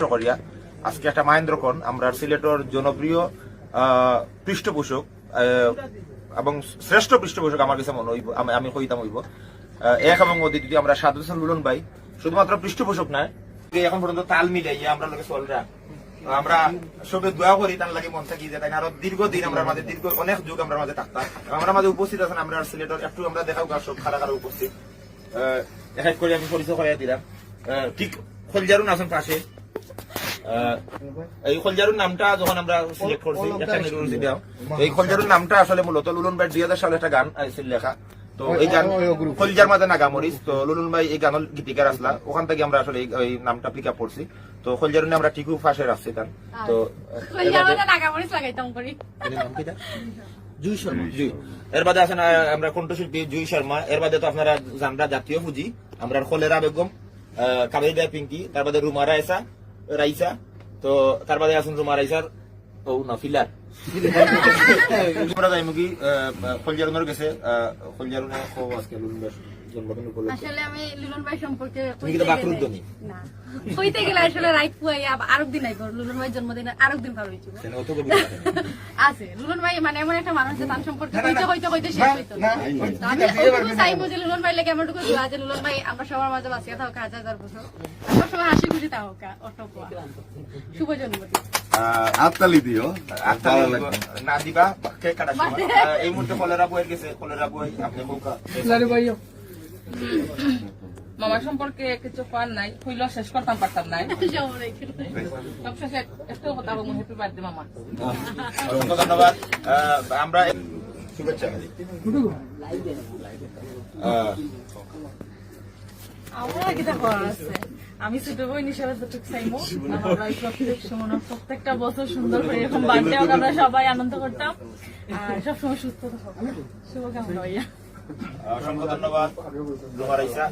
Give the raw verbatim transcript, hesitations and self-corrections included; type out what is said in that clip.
করিয়া আজকে একটা মাহেন্দ্র কন আমরা সিলেটর জনপ্রিয় আহ, পৃষ্ঠপোষক আহ, এবং শ্রেষ্ঠ পৃষ্ঠপোষক আমার কাছে মনে হইব, আমি আমি কইতাম হইব আহ, এক এবং অদ্বিতীয় আমরা সাদুল হাসান লুলন ভাই শুধুমাত্র পৃষ্ঠপোষক নয়, যে এখন পর্যন্ত তাল মিলাইয়া আমরা লগে চলরা। তো আমরা সবে দোয়া করি তার লাগি মন থাকি যে তাই আরো দীর্ঘদিন আমরা মাঝে দীর্ঘ অনেক যুগ আমরা মাঝে থাকতাম। এবং আমরা মাঝে উপস্থিত আছেন আমরা সিলেটর একটু আমরা দেখাও গা সব কারা কারা উপস্থিত। আহ, এক এক করে আমি পরিচয় করিয়া দিলাম। আহ, ঠিক খলজারুন আছেন পাশে। আহ, এই খলজারুর নামটা যখন আমরা সিলেক্ট করছি, একটা নিউজ দিলাম। তো এই খলজারুর নামটা আসলে মূলত লুলন ভাই দুই হাজার সালে একটা গান আছিল লেখা। তো এই গান খলজার মাঝে নাগামরিচ, তো লুলন ভাই এই গানর গীতিকার আসলা, ওখান থেকে আমরা আসলে এই, এই নামটা পিক আপ করছি। তো খলজারুনে আমরা টিকু পাশে রাখছি তার। তো খলজার মাঝে নাগামরিচ লাগাইতাম করি। এটার নাম কিতা? জুই শর্মা। জুই। এর বাদে আছেন আহ, আমরা কণ্ঠশিল্পী জুই শর্মা। এর বাদে তো আপনারা জানরা জাতীয় ফুজি, আমরা কলেরা বেগম, আহ, কাবেরী দেয় পিঙ্কি, তার বাদে রুমা রাইসা, রাইসা। তো তার বাদে আছেন রুমা রাইসার ও না ফিলার। আমরা যাইমু কি আহ, খলজারুনর গেছে, আহ, খলজারুনে কও আজকে লুলন ভাইর জন্মদিন উপলক্ষে। আসলে আমি লুলন ভাই সম্পর্কে তুমি কিন্তু কইতে বাকরুদ্ধ গেলে নি? না। কইতে গেলে আসলে রাইত পুয়াই আব-, আরো দিন আইব, লুলন ভাইর জন্মদিন আরো দিন পার হইছে। কেন অত গভীর কথা? আছে, লুলন ভাই মানে এমন একটা মানুষ যে তার সম্পর্কে না, না, কইতে, না। কইতে, কইতে শেষ না, হইতো না। না, না। তো আমি ঠিক আছে, অতটুকু এবার চাইবো যে লুলন ভাই লাগে আমার টুকু দোয়া যে লুলন ভাই আমরা সবার মাঝে বাঁচিয়া থাকুক হাজার হাজার বছর। আর সবসময় হাসি খুশি থাকুক, অত কোয়া। শুভ জন্মদিন। আহ, আত্তালি দিও। আত্তালি ভালো দিও। লাগবে। না দিবা, কেক কাটার সময়। আহ, এই মুহূর্তে কলেরা বইয়ের গেছে, কলেরা বই, আপনি কলেরা বইও। মামা সম্পর্কে কিছু কওয়ার নাই, কইলেও শেষ করতাম পারতাম না। সব শেষে একটাও কথা বলবো, হ্যাপি বার্থডে মামা। অসংখ্য ধন্যবাদ। আহ, আমরা শুভেচ্ছা। আহ, আমার আর কিতা করার আছে? আমি ছোট বোন হিসাবে যতটুকু চাইবো, আমার ভাই প্রত্যেক সময়, প্রত্যেকটা বছর সুন্দর করে এরকম বার্থডে হোক, আমরা সবাই আনন্দ করতাম। আর সবসময় সুস্থ থাকো। শুভকামনা ভাইয়া। আহ, অসংখ্য ধন্যবাদ রুমা রাইসা।